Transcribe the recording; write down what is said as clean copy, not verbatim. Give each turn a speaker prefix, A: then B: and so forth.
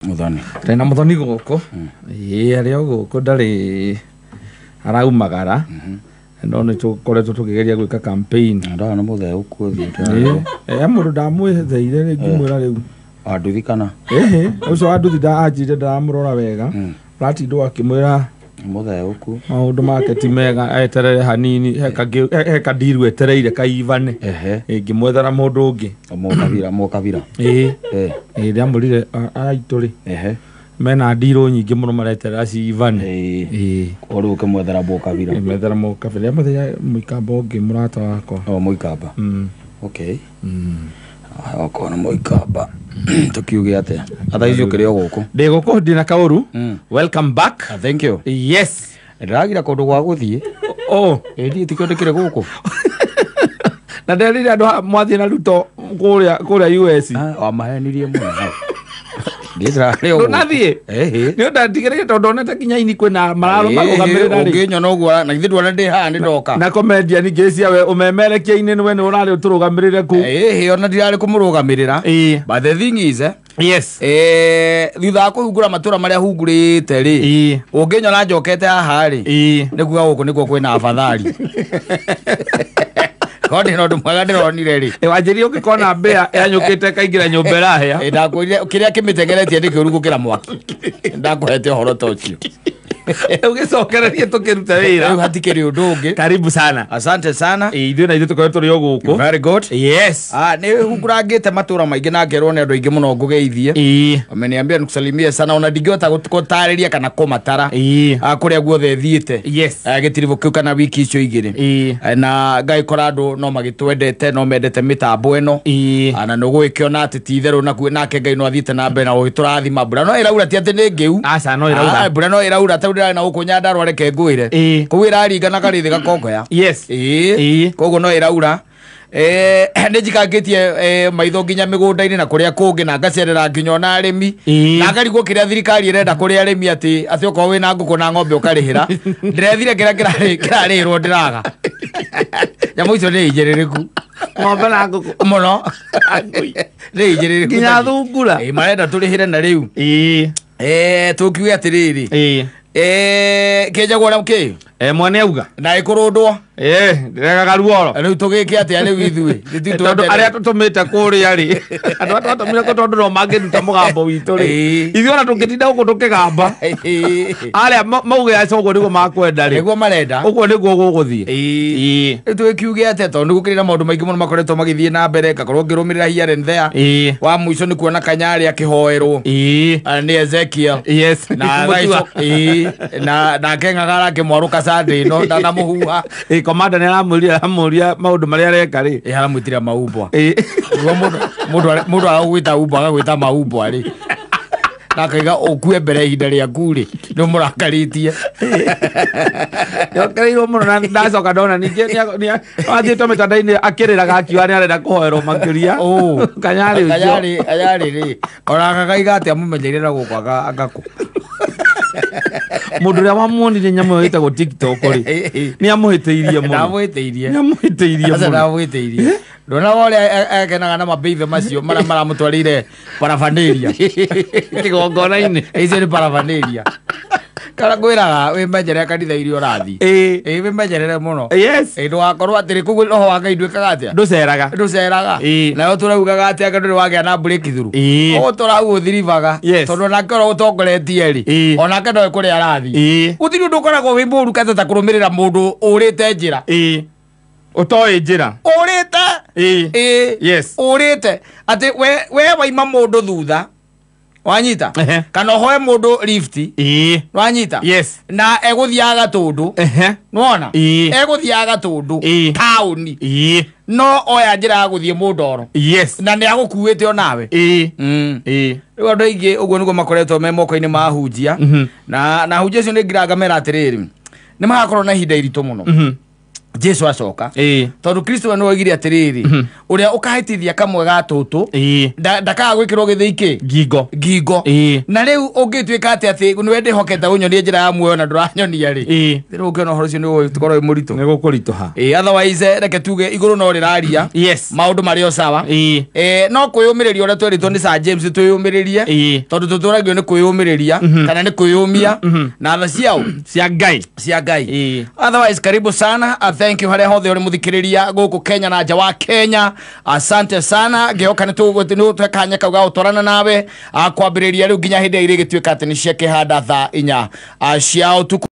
A: Muthoni.
B: Ndĩna Muthoni gũkũ. Ĩĩ, arĩ o gũkũ, ndarĩ araumagara, no nĩ tũkoretwo tũkĩgeria gwĩka campaign.
A: Ndona muthee ũkuo.
B: Ĩĩ, mũndũ ndamwĩtheire rĩ, ngĩmwĩra rĩu.
A: Wanduthi kana?
B: Ĩhĩ, ũcio wa nduthi anjire ndaramũrora wega, ũratindwo akĩmwĩra.
A: Muthee ũku.
B: Maũndũ make ti mega, eterere hanini, he kandiru etereire kaivane. Ngĩmwethera mũndũ ũngĩ.
A: Mũkabira, mũkabira.
B: Ĩĩ. Ĩĩ, ndĩramwĩrire aitũ rĩ, mena ndirũ nyingĩ mũno mareterera civane. Ĩĩ.
A: O rĩu ũkĩmwethera mũkabira.
B: Ngĩmwethera mũkabira, ndĩramwethera mũikamba ũngĩ, mũrata wakwa.
A: O mũikamba. Okay. Okorwo nĩ mũikamba, tũkiuge atĩa? Atha ici ũkĩrĩ o gũkũ?
B: Ndĩ gũkũ, ndĩ na kaũru. Welcome back.
A: Ah, thank you.
B: Yes.
A: Ndĩragira kũndũ gwa gũthiĩ.
B: Oh.
A: Ĩ, niĩ tikĩo ndĩkĩrĩ gũkũ.
B: Na nderire andũ mwathiĩ na Ruto kũrĩa US.
A: Ah, wamahenirie mũno hau. Niĩ ndĩrarĩ o gũkũ.
B: Ndũnathiĩ?
A: Ĩhĩ.
B: Nĩ ũndũ ndigĩrĩire, tondũ ndonete nginya ini kwĩna mararũgamĩrĩra rĩ.
A: Ũngĩnyona ũguo na githĩ ndwona ndĩ haha nĩ ndoka.
B: Na comedian ingĩ cia we ũmemerekia-inĩ, we nĩ ũrarĩ ũtũrũgamĩrĩre kũu.
A: Ĩhĩ, ona ndirarĩ kũmũrũgamĩrĩra. But the thing is, thutha wa kũhungũra matũra marĩa hungũrĩte rĩ, ũngĩnyona njokete haha rĩ, nĩ kuga gũkũ nĩkuo kwĩna abathari. Korwo ndĩna ũndũ mwega ndĩronire rĩ.
B: Ĩ, wanjĩrire ũngĩkona mbĩa yanyũkĩte ĩkaingĩra nyũmba ĩrahĩa.
A: Ĩ, ndakwĩrire kĩrĩa kĩmĩtengeretie nĩ kĩũru gũkĩra mwaki. Ndakũhete ũhoro ta ũcio.
B: Ũgĩcokererie tũkĩruta wĩra.
A: Rĩu hatikĩrĩ ũndũ ũngĩ.
B: Karibu sana.
A: Asante sana.
B: Ĩ, ithuĩ na ithuĩ tũkoretwo tũrĩ o gũkũ.
A: Very good.
B: Yes.
A: Ah, nĩ hungurangĩte matũra maingĩ na ngerwo nĩ andũ aingĩ mũno ngũgeithie. Wameniambia nikusalimie sana, ona ndingĩhota gũtarĩria kana kũmatara. Ah, kũrĩa guothe thiĩte. Ah, gĩtiribũ kĩu kana wiki icio igĩrĩ. Ah, na ngagĩkora andũ no magĩtwendete, no mendete mĩtambo ĩno. Ah, na nĩ ũgũgĩkĩona atĩ ti itherũ nake Ngai no athiĩte na mbere na gũgĩtũrathima. Mbura no ĩraura, ti atĩ nĩ ngĩu.
B: Aca, no ĩraura.
A: Ah, mbura no ĩraura, tondũ ndĩrarĩ na gũkũ Nyandarũa, reke ngwĩre. Kũu ĩraringa na karĩthĩ gakongoya. Ĩĩ. Koguo no ĩraura. Nĩ njikangĩtie maitho nginya mĩgũnda-inĩ na kũrĩa kũngĩ, na ngacerera nginya ona arĩmi, na ngarigwo kĩrĩa thirikari ĩrenda kũrĩ arĩmi, atĩ okorwo wĩna ngũkũ na ng'ombe ũkarĩhĩra. Ndĩrethire kĩrĩa kĩrarĩhĩrwo, ndĩraga. Nyamũ icio nĩ injĩrĩrĩku.
B: Ng'ombe na ngũkũ.
A: Mũno nĩ injĩrĩrĩku.
B: Nginya thungura.
A: Ĩĩ, marenda tũrĩhĩre na rĩu. Tũkiuge atĩrĩrĩ, kĩnjagwo na kĩ.
B: Mwene auga.
A: Na ĩkũrũndwo.
B: Ĩ, ndĩregaga ruoro.
A: Rĩu tũgĩke atĩa rĩu ithuĩ? Ithuĩ
B: Tondũ
A: tweterere.
B: arĩa tũtũmĩte kũrĩa rĩ, andũ arĩa twatũmire kũ, tondũ no mangĩruta mũgambo witũ rĩ, ithuĩ ona tũngĩtinda gũkũ tũkĩgamba, arĩa mauge aca ũguo nĩguo makwenda rĩ.
A: Nĩguo marenda.
B: Ũguo nĩguo gũgũthiĩ.
A: Rĩu tũgĩkiuge atĩa, tondũ nĩ gũkĩrĩ na maũndũ maingĩ mũno makoretwo magĩthiĩ na mbere, ngakorwo ngĩrũmĩrĩra here and there. Wa mũico nĩ kuona Kanyarĩ akĩhoerwo. Ah, nĩ Ezekiel. Na
B: Mũtua.
A: Ĩĩ, na nake Ng'ang'ara akĩmwarũka Sunday ĩno ndanamũhuha.
B: Ĩĩ, komanda nĩ aramwĩrire, aramũria maũndũ marĩa areka rĩ.
A: Ĩ, aramwĩtire maumbwa. Nĩguo mũndũ agagwĩta umbwa, agagwĩta maumbwa rĩ, na akaiga ũkue mbere ihinda rĩaku rĩ, nĩ ũmũrakarĩtie.
B: Yokereirwo mũno, na ndacoka ndona ningĩ athiĩte mĩtandao-inĩ akĩrĩraga akiuga nĩ arenda kũhoerwo makĩria. Kanyarĩ ũcio.
A: Kanyarĩ rĩ, ona akakaiga atĩ amũmenyeire na gũkũ agakũ.
B: Mũndũ ũrĩa wamuonirie nyamũ ĩyo ĩtagwo TikTok rĩ, nĩ amũhĩtĩirie mũno.
A: Ndamũhĩtĩirie.
B: Nĩ amũhĩtĩirie
A: Aca
B: mũno.
A: ndamũhĩtĩirie. Ndona ũrĩa akenaga na mabeibe macio marĩa maramũtwarĩire paraphernalia.
B: Kĩgongona-inĩ.
A: Icio nĩ paraphernalia. Kana ngwĩraga wĩmenyerere kanitha iria ũrathiĩ. Ĩĩ, wĩmenyerere mũno. Ĩĩ, ndũgakorwo atĩrĩ kũu roho wa Ngai ndwĩkaga atĩa?
B: Ndũceraga.
A: Ndũceraga. Nayo tũraugaga atĩ anga ndũrĩ wagĩa na breakthrough. Ũgũtũra ũthiribaga. Tondũ onake ũrĩa ũtongoretie rĩ, onake ndoĩ kũrĩa arathiĩ. Gũtirĩ ũndũ ũkoragwo wĩ mũũru kata ta kũrũmĩrĩra mũndũ ũrĩte njĩra.
B: Ũtoĩ njĩra.
A: Ũrĩte. Ĩĩ. Ũrĩte atĩ we waima mũndũ thutha, wanyita, kana ũhoe mũndũ lift, wanyita, na egũthiaga Gatũndũ, nĩwona, egũthiaga Gatũndũ taũni, no oya njĩra ya gũthiĩ Mũndoro, na nĩ agũkuĩte onawe. Rĩu andũ aingĩ ũguo nĩguo makoretwo me moko-inĩ ma ahunjia, na ahunjia acio nĩ ngiraga mera atĩrĩrĩ, nĩ magakorwo na ihinda iritũ mũno. Jesu acoka. Tondũ Kristo nĩ oigire atĩrĩrĩ, ũrĩa ũkahĩtithia kamwe ga tũtũ ndakaga gwĩkĩrwo gĩthĩi kĩ
B: Ngingo.
A: Ngingo. Na rĩu ũngĩtuĩka atĩ atĩ nĩwe ndĩhokete ũnyonie njĩra ya muoyo na ndũranyonia rĩ, rĩu ũngĩona ũhoro ũcio nĩ ũgũkorwo wĩ mũritũ.
B: Nĩ gũkũritũha.
A: Otherwise reke tuge igũrũ no rĩraria. Maũndũ marĩ o sawa. No kwĩyũmĩrĩria ũrĩa twerĩtwo nĩ Sir James twĩyũmĩrĩrie, tondũ tũtũragio nĩ kwĩyũmĩrĩria kana nĩ kwĩyũmia na tha ciao
B: Cia Ngai.
A: Cia Ngai. Otherwise karibu sana. Thank you harĩa hothe ũrĩ mũthikĩrĩria gũkũ Kenya na nja wa Kenya, asante sana. Ngĩhoka nĩ tũgũtwe kanya kau ga gũtwarana nawe, kwambĩrĩria rĩu nginya hĩndĩ ĩrĩa irĩgĩtuĩka atĩ nĩ ciakĩhanda thaa 4 cia ũtukũ.